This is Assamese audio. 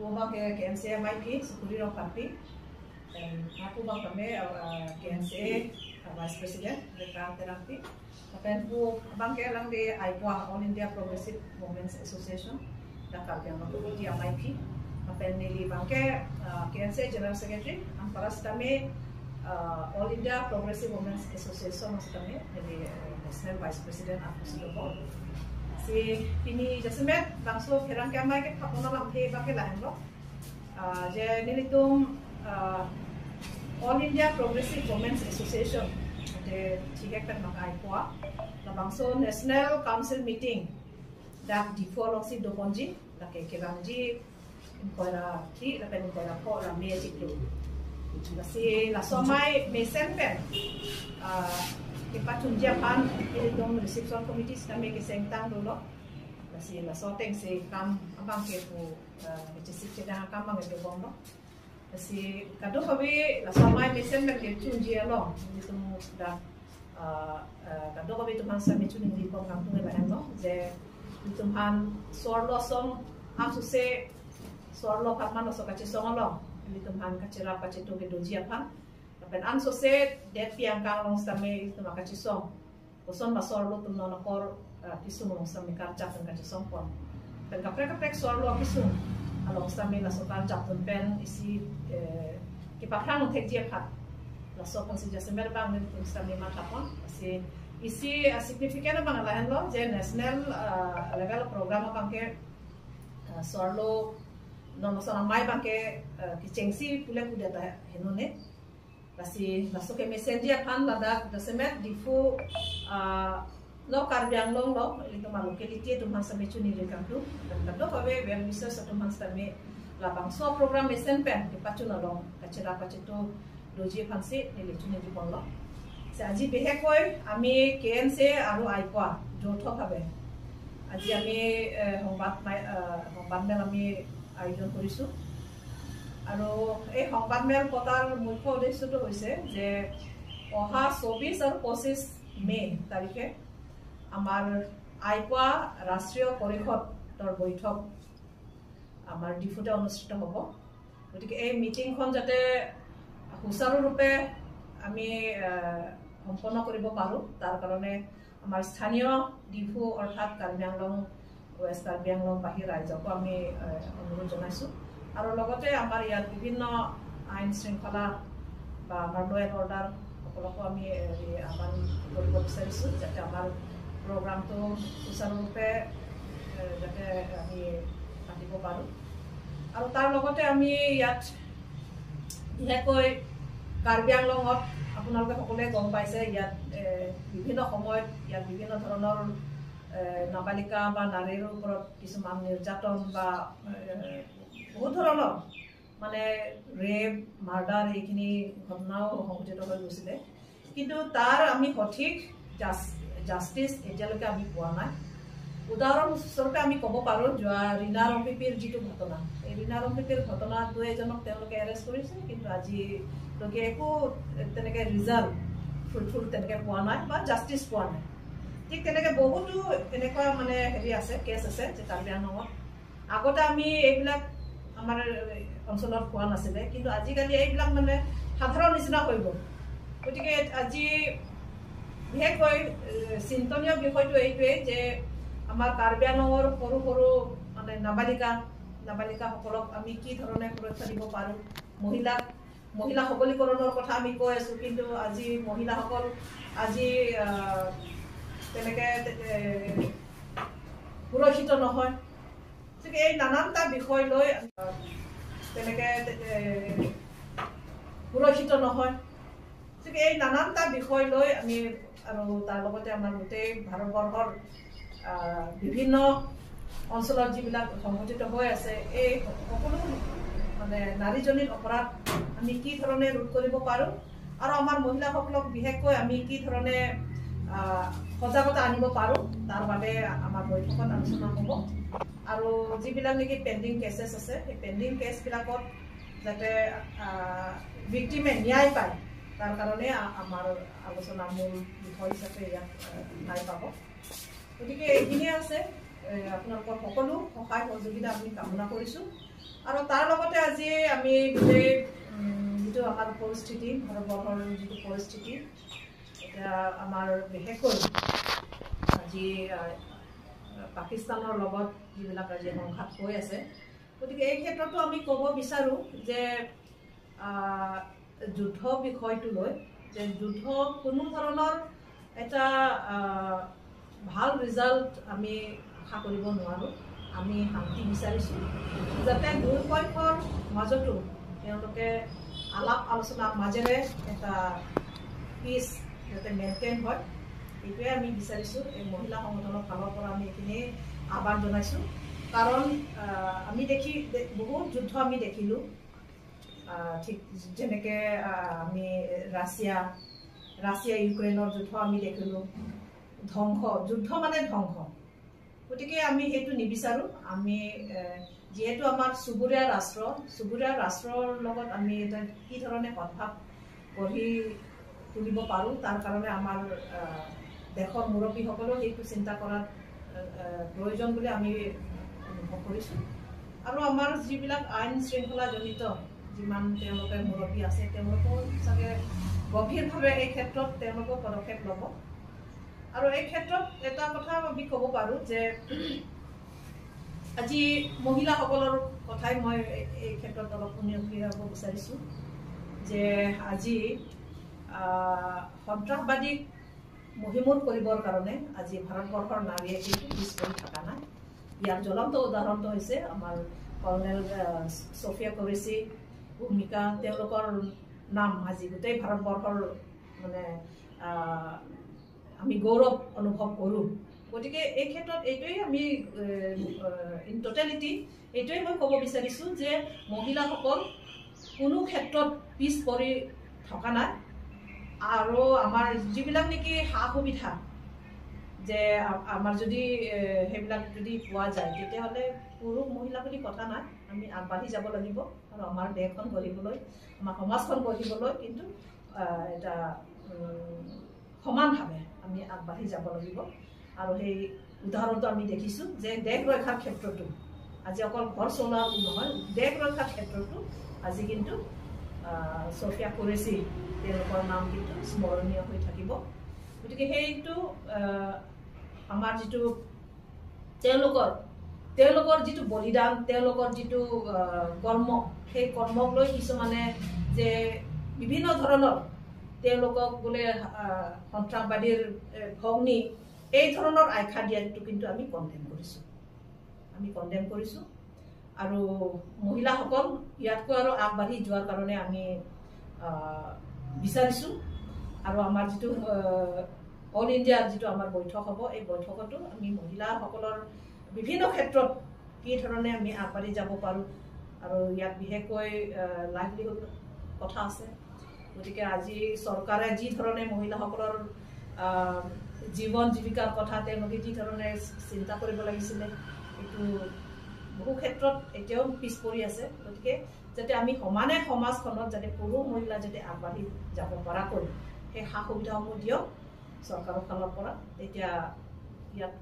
Pu bang ke KNC MIP Sukuri Rong Pampi dan aku bang kami KNC Vice President Rekang Terampi. Lapen pu bang ke lang di AIPWA All India Progressive Women's Association dan Karbi Anglong Committee MIP. Lapen nili bang ke KNC General Secretary amparas kami All India Progressive Women's Association maksud kami jadi National Vice President aku sudah si ini jasemet bangso kerang kamai ke phapona lam the ba ke lahen lo je nilitum All India Progressive Women's Association de thikek pen makai poa la bangso National Council meeting dak di four long si dokonji la ke kerangji koira thi la pen koira pho la me chiklu la si la somai mesen pen ke patun Japan dong reception committee kami ke sengtang dulu la si la soteng si kam abang ke pu ke si ke kam bang ke bong lo la si kado kabi la somai mesen pen ke chunji lo itu da kado kabi tu mangsa me chuning di pong kam tu la lo je itu han sor lo song am su se sor lo patman lo so ka che song lo itu han ka chera pa che tu ke doji apan pen an so se det piang kang long same itu maka cisong koson masor lo tum nona kor kisung long same kar chap ka cisong pon pen ka prek prek sor lo kisung along same la so kar chap tum pen isi ki pa khang thek je phat la so pon si jasemer bang tum same ma thapon si isi significant bang la lo je national level program bang ke sor lo non so mai bang ke ki chengsi pule ku da henone kasi masuk ke mesenja pan ladak dasemet difu lo Karbi Anglong lo itu malu keliti tu masa mecuni rekam tu dan kado kawe well wisher satu masa me labang so program mesen pen ke pacuna long kacera pacetu doji phansi nile chuni jipon lo se aji behekoi ami KNC aru AIPWA যৌথভাৱে আজি আমি সংবাদমেল আমি আয়োজন কৰিছো আৰু এই সংবাদমেল পতাৰ মুখ্য উদ্দেশ্যটো হৈছে যে অহা 24 আৰু 25 মে তাৰিখে আমাৰ AIPWA ৰাষ্ট্ৰীয় পৰিষদৰ বৈঠক আমাৰ ডিফুতে অনুষ্ঠিত হ'ব। গতিকে এই মিটিংখন যাতে সুচাৰুৰূপে আমি সম্পন্ন কৰিব পাৰোঁ তাৰ কাৰণে আমাৰ স্থানীয় ডিফু অৰ্থাৎ কাৰ্বি আংলং ৱেষ্ট কাৰ্বি আংলংবাসী ৰাইজকো আমি অনুৰোধ জনাইছোঁ। আৰু লগতে আমাৰ ইয়াত বিভিন্ন আইন শৃংখলা বা আমাৰ ল এণ্ড অৰ্ডাৰ সকলকো আমি আহ্বান কৰিব বিচাৰিছোঁ যাতে আমাৰ প্ৰগ্ৰামটো সুচাৰুৰূপে যাতে আমি পাতিব পাৰোঁ। আৰু তাৰ লগতে আমি ইয়াত বিশেষকৈ কাৰ্বি আংলঙত আপোনালোকে সকলোৱে গম পাইছে ইয়াত বিভিন্ন সময়ত ইয়াত বিভিন্ন ধৰণৰ নাবালিকা বা নাৰীৰ ওপৰত কিছুমান নিৰ্যাতন বা বহুত ধৰণৰ মানে ৰেপ মাৰ্ডাৰ এইখিনি ঘটনাও সংঘটিত হৈ গৈছিলে, কিন্তু তাৰ আমি সঠিক জাষ্টিছ এতিয়ালৈকে আমি পোৱা নাই। উদাহৰণস্বৰূপে আমি ক'ব পাৰোঁ যোৱা ৰীণা ৰম্পিপিৰ যিটো ঘটনা, এই ৰীণা ৰম্পিপিৰ ঘটনাটো এজনক তেওঁলোকে এৰেষ্ট কৰিছে, কিন্তু আজিলৈকে একো তেনেকৈ ৰিজাল্ট ফ্ৰুটফুল তেনেকৈ পোৱা নাই বা জাষ্টিছ পোৱা নাই। ঠিক তেনেকৈ বহুতো এনেকুৱা মানে হেৰি আছে কেছ আছে যে কাৰ্বি আংলঙত আগতে আমি এইবিলাক আমাৰ অঞ্চলত হোৱা নাছিলে, কিন্তু আজিকালি এইবিলাক মানে সাধাৰণ নিচিনা হৈ গ'ল। গতিকে আজি বিশেষকৈ চিন্তনীয় বিষয়টো এইটোৱেই যে আমাৰ কাৰ্বি আংলঙৰ সৰু সৰু মানে নাবালিকাসকলক আমি কি ধৰণে সুৰক্ষা দিব পাৰোঁ, মহিলা সবলীকৰণৰ কথা আমি কৈ আছোঁ, কিন্তু আজি মহিলাসকল আজি তেনেকৈ সুৰক্ষিত নহয়। গতিকে এই নানানটা বিষয় লৈ তেনেকৈ সুৰক্ষিত নহয়। গতিকে এই নানানটা বিষয় লৈ আমি আৰু তাৰ লগতে আমাৰ গোটেই ভাৰতবৰ্ষৰ বিভিন্ন অঞ্চলত যিবিলাক সংঘটিত হৈ আছে এই সকলো মানে নাৰীজনীৰ অপৰাধ আমি কি ধৰণে ৰোধ কৰিব পাৰোঁ আৰু আমাৰ মহিলাসকলক বিশেষকৈ আমি কি ধৰণে সজাগতা আনিব পাৰোঁ তাৰ বাবে আমাৰ বৈঠকত আলোচনা হ'ব। আৰু যিবিলাক নেকি পেণ্ডিং কেছেছ আছে সেই পেণ্ডিং কেছবিলাকত যাতে ভিক্টিমে ন্যায় পায় তাৰ কাৰণে আমাৰ আলোচনাৰ মূল বিষয় হিচাপে ইয়াত ঠাই পাব। গতিকে এইখিনিয়ে আছে। আপোনালোকৰ সকলো সহায় সহযোগিতা আমি কামনা কৰিছোঁ। আৰু তাৰ লগতে আজি আমি গোটেই যিটো আমাৰ পৰিস্থিতি, ভাৰতবৰ্ষৰ যিটো পৰিস্থিতি এতিয়া আমাৰ বিশেষকৈ আজি পাকিস্তানৰ লগত যিবিলাক আজি সংঘাত হৈ আছে, গতিকে এই ক্ষেত্ৰতো আমি ক'ব বিচাৰোঁ যে যুদ্ধ বিষয়টো লৈ যে যুদ্ধ কোনো ধৰণৰ এটা ভাল ৰিজাল্ট আমি আশা কৰিব নোৱাৰোঁ। আমি শান্তি বিচাৰিছোঁ যাতে দুয়ো পক্ষৰ মাজতো তেওঁলোকে আলাপ আলোচনাৰ মাজেৰে এটা পিচ যাতে মেইনটেইন হয়, এইটোৱে আমি বিচাৰিছোঁ। এই মহিলা সংগঠনৰ ফালৰ পৰা আমি এইখিনি আহ্বান জনাইছোঁ। কাৰণ আমি দেখি বহুত যুদ্ধ আমি দেখিলোঁ, ঠিক যেনেকৈ আমি ৰাছিয়া ইউক্ৰেইনৰ যুদ্ধ আমি দেখিলোঁ, ধ্বংস, যুদ্ধ মানে ধ্বংস। গতিকে আমি সেইটো নিবিচাৰোঁ। আমি যিহেতু আমাৰ চুবুৰীয়া ৰাষ্ট্ৰ, চুবুৰীয়া ৰাষ্ট্ৰৰ লগত আমি এটা কি ধৰণে সদ্ভাৱ গঢ়ি তুলিব পাৰোঁ তাৰ কাৰণে আমাৰ দেশৰ মুৰব্বীসকলেও সেইটো চিন্তা কৰাৰ প্ৰয়োজন বুলি আমি অনুভৱ কৰিছোঁ। আৰু আমাৰ যিবিলাক আইন শৃংখলাজনিত যিমান তেওঁলোকে মুৰব্বী আছে, তেওঁলোকেও চাগে গভীৰভাৱে এই ক্ষেত্ৰত তেওঁলোকেও পদক্ষেপ ল'ব। আৰু এই ক্ষেত্ৰত এটা কথা আমি ক'ব পাৰোঁ যে আজি মহিলাসকলৰ কথাই মই এই ক্ষেত্ৰত অলপ উনুকিয়াব বিচাৰিছোঁ যে আজি সন্ত্ৰাসবাদীক মহিমূল কৰিবৰ কাৰণে আজি ভাৰতবৰ্ষৰ নাৰীয়ে কিন্তু পিছ পৰি থকা নাই। ইয়াৰ জ্বলন্ত উদাহৰণটো হৈছে আমাৰ কৰ্ণেল ছফিয়া কুৰেশ্বি ভূমিকা, তেওঁলোকৰ নাম আজি গোটেই ভাৰতবৰ্ষৰ মানে আমি গৌৰৱ অনুভৱ কৰোঁ। গতিকে এই ক্ষেত্ৰত এইটোৱেই আমি ইন টোটেলিটি এইটোৱেই মই ক'ব বিচাৰিছোঁ যে মহিলাসকল কোনো ক্ষেত্ৰত পিছ পৰি থকা নাই। আৰু আমাৰ যিবিলাক নেকি সা সুবিধা যে আমাৰ যদি সেইবিলাক যদি পোৱা যায় তেতিয়াহ'লে পুৰুষ মহিলা বুলি কথা নাই, আমি আগবাঢ়ি যাব লাগিব। আৰু আমাৰ দেশখন গঢ়িবলৈ, আমাৰ সমাজখন গঢ়িবলৈ কিন্তু এটা সমানভাৱে আমি আগবাঢ়ি যাব লাগিব। আৰু সেই উদাহৰণটো আমি দেখিছোঁ যে দেশ ৰক্ষাৰ ক্ষেত্ৰতো আজি অকল ঘৰ চলোৱা নহয়, দেশ ৰক্ষাৰ ক্ষেত্ৰতো আজি কিন্তু ছফিয়া কুৰেশ্বি তেওঁলোকৰ নাম কিন্তু স্মৰণীয় হৈ থাকিব। গতিকে সেইটো আমাৰ যিটো তেওঁলোকৰ যিটো বলিদান, তেওঁলোকৰ যিটো কৰ্ম, সেই কৰ্মক লৈ কিছুমানে যে বিভিন্ন ধৰণৰ তেওঁলোকক বোলে সন্ত্ৰাসবাদীৰ ভগ্নী এই ধৰণৰ আখ্যা দিয়াটো কিন্তু আমি কণ্ডেম কৰিছোঁ, আমি কণ্ডেম কৰিছোঁ। আৰু মহিলাসকল ইয়াতকৈ আৰু আগবাঢ়ি যোৱাৰ কাৰণে আমি বিচাৰিছোঁ। আৰু আমাৰ যিটো অল ইণ্ডিয়াৰ যিটো আমাৰ বৈঠক হ'ব, এই বৈঠকতো আমি মহিলাসকলৰ বিভিন্ন ক্ষেত্ৰত কি ধৰণে আমি আগবাঢ়ি যাব পাৰোঁ আৰু ইয়াত বিশেষকৈ লাইভলিহুড কথা আছে। গতিকে আজি চৰকাৰে যি ধৰণে মহিলাসকলৰ জীৱন জীৱিকাৰ কথা তেওঁলোকে যি ধৰণে চিন্তা কৰিব লাগিছিলে, এইটো বহু ক্ষেত্ৰত এতিয়াও পিছ পৰি আছে। গতিকে যাতে আমি সমানে সমাজখনত যাতে পুৰুষ মহিলা যাতে আগবাঢ়ি যাব পৰাকৈ সেই সা সুবিধাসমূহ দিয়ক চৰকাৰৰ ফালৰ পৰা, তেতিয়া ইয়াত